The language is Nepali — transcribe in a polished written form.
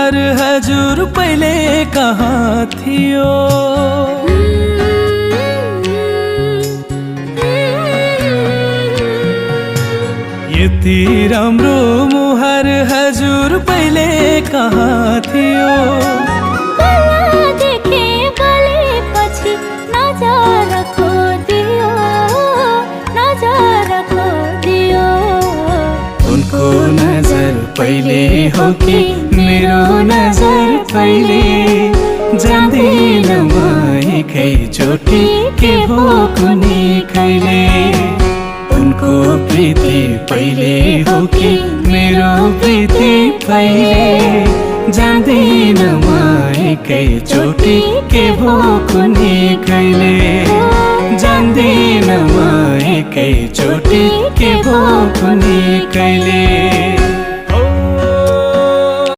मुहार हजुर पहिले कहाँ थियो। यति राम्रो मुहार हजुर पहिले कहाँ थियो। उनको नजर पहिले हो कि मेरो नजर पहिले, जान्दिन म एकैचोटि के हो कुनै कहिले। उनको प्रीति पहिले हो कि मेरो प्रीति पहिले, जान्दिन म एकैचोटि के हो कुनै कहिले। जान्दिन म एकैचोटि के हो कुनै कहिले।